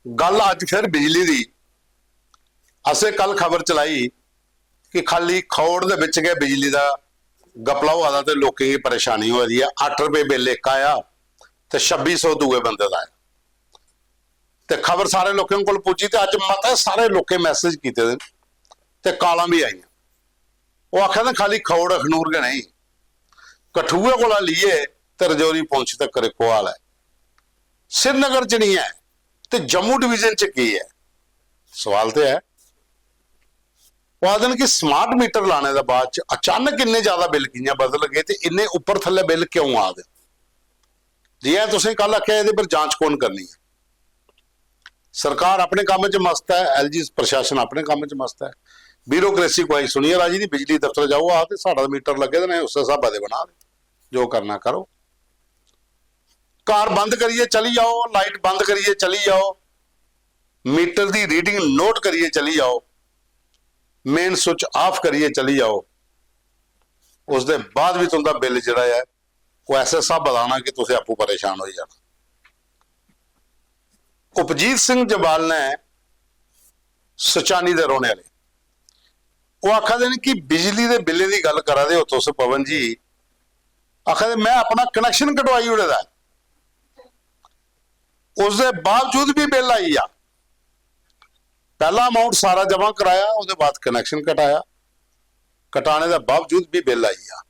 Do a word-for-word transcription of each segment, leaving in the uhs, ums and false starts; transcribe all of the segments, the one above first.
गल्ल अज्ज फिर बिजली दी। असें कल खबर चलाई कि खाली खौड़ दे बिच गै बिजली दा गपला होआ दा ते लोकें गी परेशानी होआ दी ऐ। अट्ठ रपेऽ बिल इक आया ते छब्बी सौ दूए बंदे दा आया। ते खबर सारे लोकें कोल पुज्जी ते अज्ज मते सारे लोकें मैसेज कीते दे न ते कालां बी आइयां। ओह् आखा दे खाली खौड़ अखनूर गै नेईं, कठुए कोला लेइयै ते रजौरी पुंछ तकर इक्को हाल ऐ। श्रीनगर च निं ऐ ते जम्मू डिवीजन च की ऐ? सवाल ते ऐ। ओह् आखदे न कि स्मार्ट मीटर लाने दे बाद च अचानक इन्ने ज्यादा बिल कि'यां बधन लगे ते इन्ने उप्पर थल्ले बिल क्यों आ दे? जि'यां तुसें कल आखेआ, एह्दे पर जांच कौन करनी ऐ? सरकार अपने कम्म च मस्त ऐ, एलजी प्रशासन अपने कम्म च मस्त ऐ। ब्यूरोक्रेसी कोई सुनियै राजी नहीं। बिजली दफ्तर जाओ, आखदे साढ़ा मीटर लग्गे दे न, उस्सै स्हाबै दे बना दे, जो करना करो। घर बंद करियै चली जाओ, लाइट बंद करियै चली जाओ, मीटर दी रीडिंग नोट करियै चली जाओ, मेन स्विच ऑफ करियै चली जाओ, उसदे बाद बी तुंदा बिल जेह्ड़ा ऐ, ओह् ऐसे स्हाबै दा आना कि तुसें आपूं परेशान होई जाना। उपजीत सिंह जम्वाल ने, सुचानी दे रौह्ने आह्ले, ओह् आखा दे न कि बिजली दे बिल्लें दी गल्ल करा दे ओ तुस पवन जी, आखा दे में अपना कनैक्शन कटवाई ओड़े दा ऐ, उसदे बावजूद बी बिल आई गेआ। पैह्ला अमाउंट सारा जमा कराया, ओह्दे बाद कनैक्शन कटाया, कटाने दे बावजूद बी बिल आई गेआ।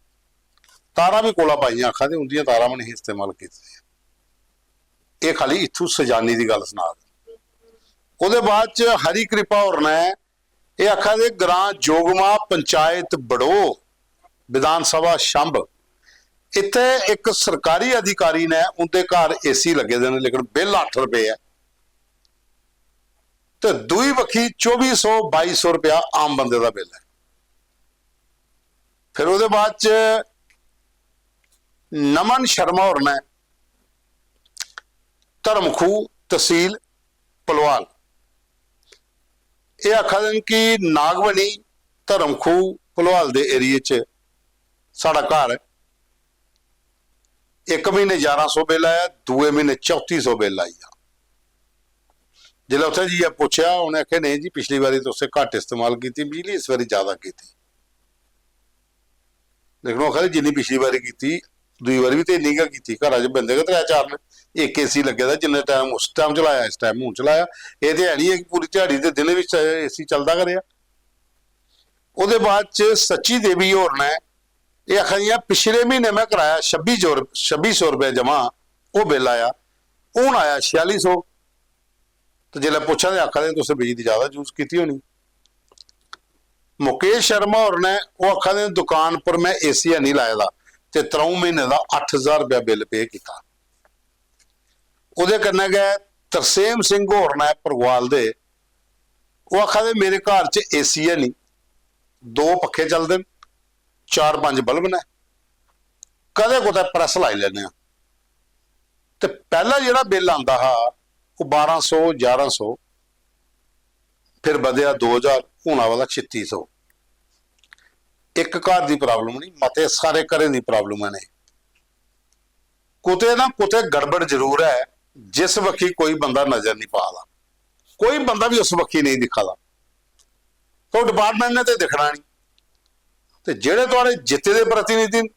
तारां बी कोला पाइयां, आखा दे उंदियां तारां बी नेईं इस्तेमाल कीती दियां। एह् खाली इत्थूं सुचानी दी गल्ल सना दे। ओह्दे बाद च हरि कृपा होर ने एह् आखा दे ग्रां जोगमा, पंचायत बड़ो, विधानसभा छंब, इत्थै इक सरकारी अधिकारी ने, उं'दे घर एसी लग्गे दे न लेकिन बिल अट्ठ रपेऽ ऐ, ते दूई बक्खी चौबी सौ बाई सौ रपेआ आम बंदे दा बिल ऐ। फिर ओह्दे बाद च नमन शर्मा होर ने, धर्मखू, तसील भलवाल, एह् आखा दे न कि नागबनी, धर्मखू, भलवाल दे एरिये च साढ़ा घर ऐ। इक म्हीने ञारां सौ बिल आया, दूए म्हीने चौती सौ बिल आई गेआ। जिसलै उत्थै जाइयै पुच्छेआ, उ'नें आखेआ, "नेईं जी, पिछली बारी तुसें घट्ट इस्तेमाल कीती बिजली, इस बारी ज्यादा कीती।" लेकिन ओह् आखा दे, "जिन्नी पिछली बारी कीती, दूई बारी बी ते इन्नी गै कीती। घरा च बंदे गै त्रै चार न, इक एसी लग्गे दा, जिन्ने टाइम उस टाइम चलाया, इस टाइम हून चलाया। एह् ते है निं ऐ कि पूरी ध्याड़ी ते दिनें बी एसी चलदा गै रेहा।" ओह्दे बाद च सच्ची देवी होर ने एह् आखा दियां, "पिछले म्हीने में कराया छब्बी सौ, छब्बी सौ रपेआ जमा, ओह् बिल आया, हून आया छेआली सौ।" ते जिसलै पुच्छा दे, आखा दे, "तुसें बिजली ज्यादा यूज कीती होनी।" मुकेश शर्मा होर ने, ओह् आखा दे, "दुकान पर में एसी हैनी लाए दा ते त्र'ऊं म्हीने दा अट्ठ ज्हार रपेआ बिल पे कीता।" ओह्दे कन्नै गै तरसेम सिंह होर ने, परगवाल दे, ओह् आखा दे, "मेरे घर च एसी है निं, दो पक्खे चलदे न, चार पंज बल्ब न, कदें कुतै प्रैस लाई लैन्ने आं।" ते पैह्ला जेह्ड़ा बिल आंदा हा, ओह् बारां सौ, ञारां सौ, फिर बधेआ दो ज्हार, हून आवा दा छित्ती सौ। इक घर दी प्रॉब्लम नहीं, मते सारे घरें दी प्रॉब्लम ऐ। कुतै ना कुतै गड़बड़ जरूर ऐ, जिस बक्खी कोई बंदा नजर नहीं पा दा, कोई बंदा भी उस बक्खी नहीं दिक्खा दा। तो डिपार्टमेंट ने ते दिक्खना नहीं। ते जेह्ड़े थुआढ़े जित्ते दे प्रतिनिधि न,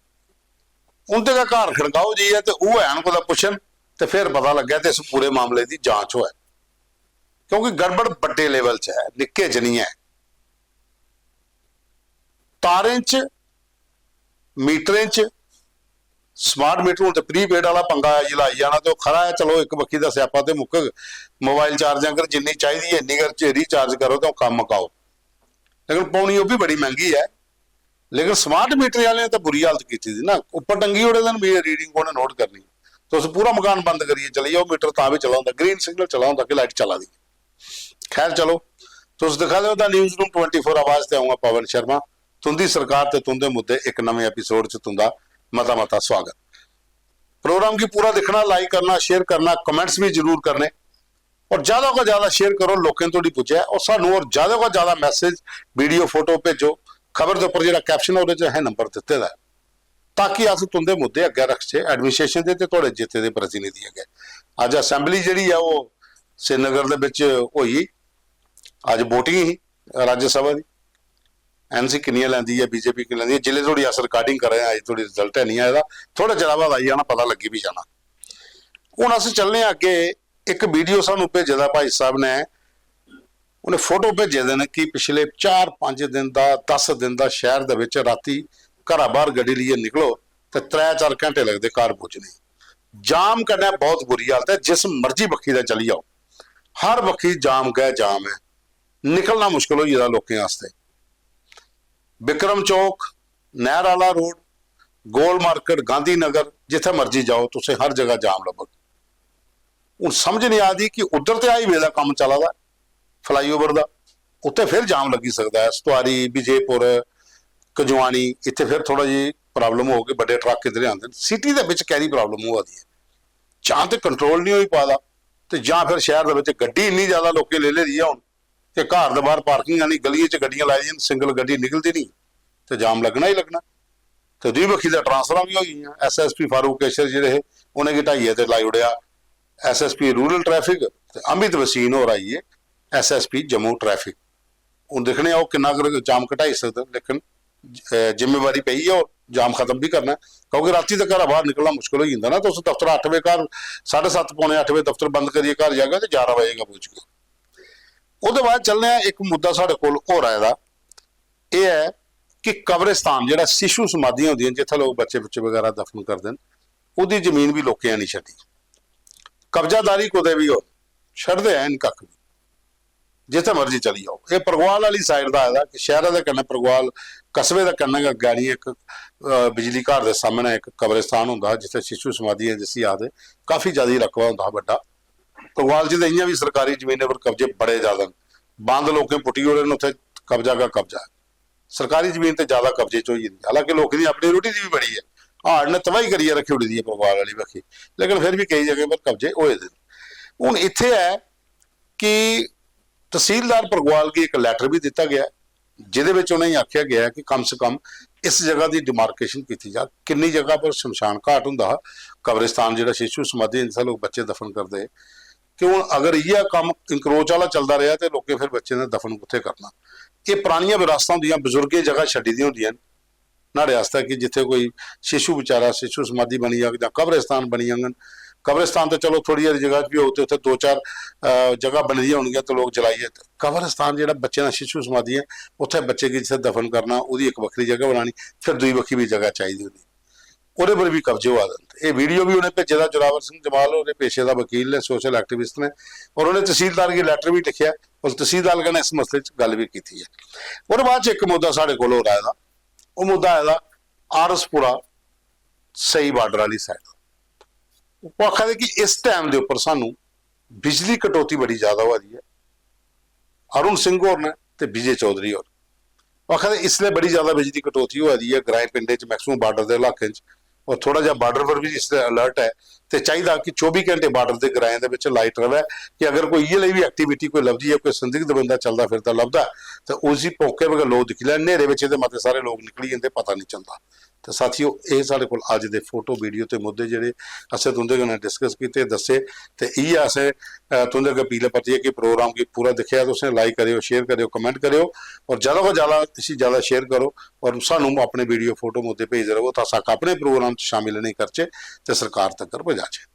उं'दे गै घर खड़काओ जाइयै ते ओह् हैन कुतै पुच्छन, ते फिर पता लग्गै ते इस पूरे मामले दी जांच होऐ। क्योंकि गड़बड़ बड्डे लेवल च ऐ, निक्के च निं ऐ। तारें च, मीटरें च, स्मार्ट मीटर हून ते प्रीपेड आह्ला पंगा जिसलै आई जाना ते ओह् खरा ऐ, चलो इक बक्खी दा स्यापा ते मुक्कग। मोबाइल चार्ज आंगर जिन्नी चाहिदी ऐ इन्नी गै रिचार्ज करो ते ओह् कम्म मकाओ। लेकिन पौनी ओह् बी बड़ी मैंह्गी ऐ। लेकिन स्मार्ट मीटर आह्लें ते बुरी हालत कीती दी ना, उप्पर टंगी ओड़े दे न, रीडिंग कु'न नोट करनी? तुस पूरा मकान बंद करियै चली जाओ, मीटर तां बी चला होंदा, ग्रीन सिग्नल चला होंदा कि लाइट चला दी ऐ। खैर चलो, तुस दिक्खा दे ओ the news room twenty four Awaaz ते अ'ऊं आं पवन शर्मा। तुं'दी सरकार ते तुं'दे मुद्दे इक नमें एपिसोड च तुं'दा मता मता स्वागत। प्रोग्राम गी पूरा दिक्खना, लाइक करना, शेयर करना, कमेंट्स बी जरूर करने, और ज्यादा कोला ज्यादा शेयर करो, लोकें धोड़ी पुज्जै, और सानू और ज्यादा कोला ज्यादा मैसेज, वीडियो, फोटो भेजो। खबर दे उप्पर जेह्ड़ा कैप्शन ऐ, ओह्दे च असें नंबर दित्ते दा ऐ, ताकि अस तुं'दे मुद्दे अग्गें रखचै एडमिनिस्ट्रेशन दे ते थुआढ़े जित्ते दे प्रतिनिधि अग्गें। अज्ज असेंबली जेह्ड़ी ऐ, ओह् श्रीनगर दे बिच होई, अज्ज वोटिंग ही राज्यसभा दी, एनसी किन्नियां लैंदी ऐ, बीजेपी किन्नी लैंदी ऐ। जिल्ले धोड़ी अस रिकॉर्डिंग करा दे आं, अज्ज धोड़ी रिजल्ट है नहीं आए दा। थोड़े चिरा बाद आई जाना, पता लग्गी बी जाना। हून अस चलने आं अग्गे। इक वीडियो सानू भेजे दा भाई साहब ने, उ'नें फोटो भेजे दे न कि पिछले चार पंज दिन दा, दस दिन दा शैह्र दे बिच राती घरा बाहर गड्डी लेइयै निकलो ते त्रै चार घैंटे लगदे घर पुज्जने गी। जाम कन्नै बहुत बुरी हालत ऐ, जिस मर्जी बक्खी दा चली जाओ, हर बक्खी जाम गै जाम ऐ। निकलना मुश्कल होई गेदा लोकें आस्तै। बिक्रम चौक, नैहर आह्ला रोड, गोल मार्केट, गांधी नगर, जित्थै मर्जी जाओ, तुसें हर जगह जाम लब्भग। हून समझ नहीं आ दी कि उद्धर ते हाईवे दा कम्म चला दा, फ्लाईओवर दा, उत्थै फिर जाम लग्गी सकदा ऐ। सतवारी, विजयपुर, कजवानी, इत्थै फिर थोड़ा जी प्रॉब्लम होग कि बड्डे ट्रक इद्धर आंदे न। सिटी दे बिच कैह्दी प्रॉब्लम होआ दी ऐ? जां ते कंट्रोल नहीं होई पा दा, ते जां फिर शैह्र दे बिच गड्डी इन्नी ज्यादा लोकें लेई लेदी ऐ हून कि घर दे बाहर पार्किंग, यानी गलियें च गड्डियां लाई दियां न, सिंगल गड्डी निकलदी नहीं, ते जाम लग्गना ही लग्गना। ते दूई बक्खी दा ट्रांसफरां बी होई गेइयां। एसएसपी फारूक केशर जेह्ड़े हे, उ'नेंगी ढाइयै ते लाई ओड़ेआ एसएसपी रूरल ट्रैफिक, ते अमित वसीन होर आई गे एसएसपी जम्मू ट्रैफिक। हून दिक्खने आं ओह् किन्ना कर जाम घटाई सकदे न, लेकिन, अ, जिम्मेवारी पेई ऐ और जाम खत्म बी करना ऐ, क्योंकि रातीं ते घरा बाहर निकलना मुश्कल होई जंदा ना। तुस दफ्तर अट्ठ बजे घर, साढ़े सत्त पौने अट्ठ बजे दफ्तर बंद करियै घर जागे ते ग्यारह बजे गै पुज्जगे। ओह्दे बाद चलने आं, इक मुद्दा साढ़े कोल होर आए दा, एह् ऐ कि कब्रिस्तान, जेह्ड़ा शिशु समाधियां होंदियां, जित्थै लोक बच्चे बुच्चे बगैरा दफन करदे न, ओह्दी जमीन बी लोकें आनी छड्डी। कब्जादारी कुतै बी हो, छड्डदे हैन कक्ख बी, जित्थै मर्जी चली जाओ। एह् परगवाल आह्ली साइड दा आए दा कि शैह्रा दे कन्नै परगवाल कस्बे दे कन्नै गै अग्गै आनियै इक, अ, बिजली घर दे सामनै इक कब्रिस्तान होंदा हा, जित्थै शिशु समाधि ऐ जिसी आखदे, काफी ज्यादा रकबा होंदा हा बड्डा। परगवाल च ते इ'यां बी सरकारी जमीनें पर कब्जे बड़े ज्यादा न, बंद लोकें पुट्टी ओड़े न, उत्थै कब्जा गै कब्जा ऐ। सरकारी जमीन ते ज्यादा कब्जे च होई जंदी, हालांकि लोकें दी अपनी रुढ़ी दी बी बड़ी ऐ, हाड़ ने तबाही करियै रक्खी ओड़ी दी ऐ परगवाल आह्ली बक्खी, लेकिन फिर बी केई जगहें पर कब्जे होए दे न। हून इत्थै ऐ कि तसीलदार परगवाल गी इक लैटर बी दित्ता गेआ, जेह्दे बिच उ'नेंगी आखेआ गेआ कि कम से कम इस जगह दी डिमार्केशन कीती जा, किन्नी जगह पर शमशान घाट होंदा हा, कब्रिस्तान जेह्ड़ा शिशु समाधि जित्थै लोक बच्चे दफन करदे हे, कि हून अगर इ'यै कम्म इंक्रोच आह्ला चलदा रेहा ते लोकें फिर बच्चें दा दफन कुत्थै करना? एह् परानियां बरासतां होंदियां, बजुर्गें जगह छड्डी दियां होंदियां न न्हाड़े आस्तै कि जित्थै कोई शिशु बेचारा शिशु समाधि बनी जाग जां कब्रिस्तान बनी जाङन। कब्रिस्तान ते चलो थोह्ड़ी हारी जगह च बी होग ते उत्थै दो चार, अ, जगह बनी दियां होनगियां ते लोक जलाइयै ते कब्रिस्तान जेह्ड़ा बच्चें दा शिशु समाधि ऐ, उत्थै बच्चे गी जित्थै दफन करना, ओह्दी इक बक्खरी जगह बनानी, फिर दूई बक्खी बी जगह चाहिदी होंदी। ओह्दे पर बी कब्जे होआ दे न। एह् वीडियो बी उ'नें भेजे दा, जोरावर सिंह जम्वाल होर पेशे दा वकील ने, सोशल एक्टिविस्ट ने, और उ'नें तसीलदार गी लैटर बी लिखेआ और तसीलदार कन्नै इस मसले च गल्ल बी कीती ऐ। ओह्दे बाद च इक मुद्दा साढ़े कोल होर आए दा, ओह् मुद्दा आए दा आरएसपुरा सई बार्डर आह्ली साइड। ओह् आखा दे कि इस टैम दे उप्पर सानू बिजली कटौती बड़ी ज्यादा होआ दी ऐ। अरुण सिंह होर न ते विजय चौधरी होर। ओह् आखा दे इसलै बड़ी ज्यादा बिजली कटौती होआ दी ऐ ग्राएं पिंडें च, मैक्सिमम बार्डर दे इलाकें च, और थोह्ड़ा जेहा बार्डर पर बी इसलै अलर्ट ऐ। ते चाहिदा कि चौबी घैंटे बार्डर दे ग्राएं दे बिच लाइट र'वै, कि अगर कोई इ'यै लेई बी एक्टिविटी कोई लभदी ऐ, कोई संदिग्ध बंदा चलदा फिरदा लभदा ऐ, ते उसी मौके पर गै लोक दिक्खी लैन। न्हेरे बिच ते मते सारे लोक निकली जंदे, पता निं चलदा। ते साथियो, एह् साढ़े कोल अज्ज दे फोटो, वीडियो ते मुद्दे जेह्ड़े असें तुं'दे कन्नै डिस्कस कीते, दस्से, ते इ'यै असें, अ, तुं'दे अग्गें अपील ऐ परतियै कि प्रोग्राम गी पूरा दिक्खेआ तुसें, लाइक करेओ, शेयर करेओ, कमेंट करेओ, और जैदा कोला जैदा इसी जैदा शेयर करो, और सानू अपने वीडियो, फोटो, मुद्दे भेजदे र'वो, तां अस अपने प्रोग्राम च शामिल इ'नेंगी करचै ते सरकार तगर पजाचै।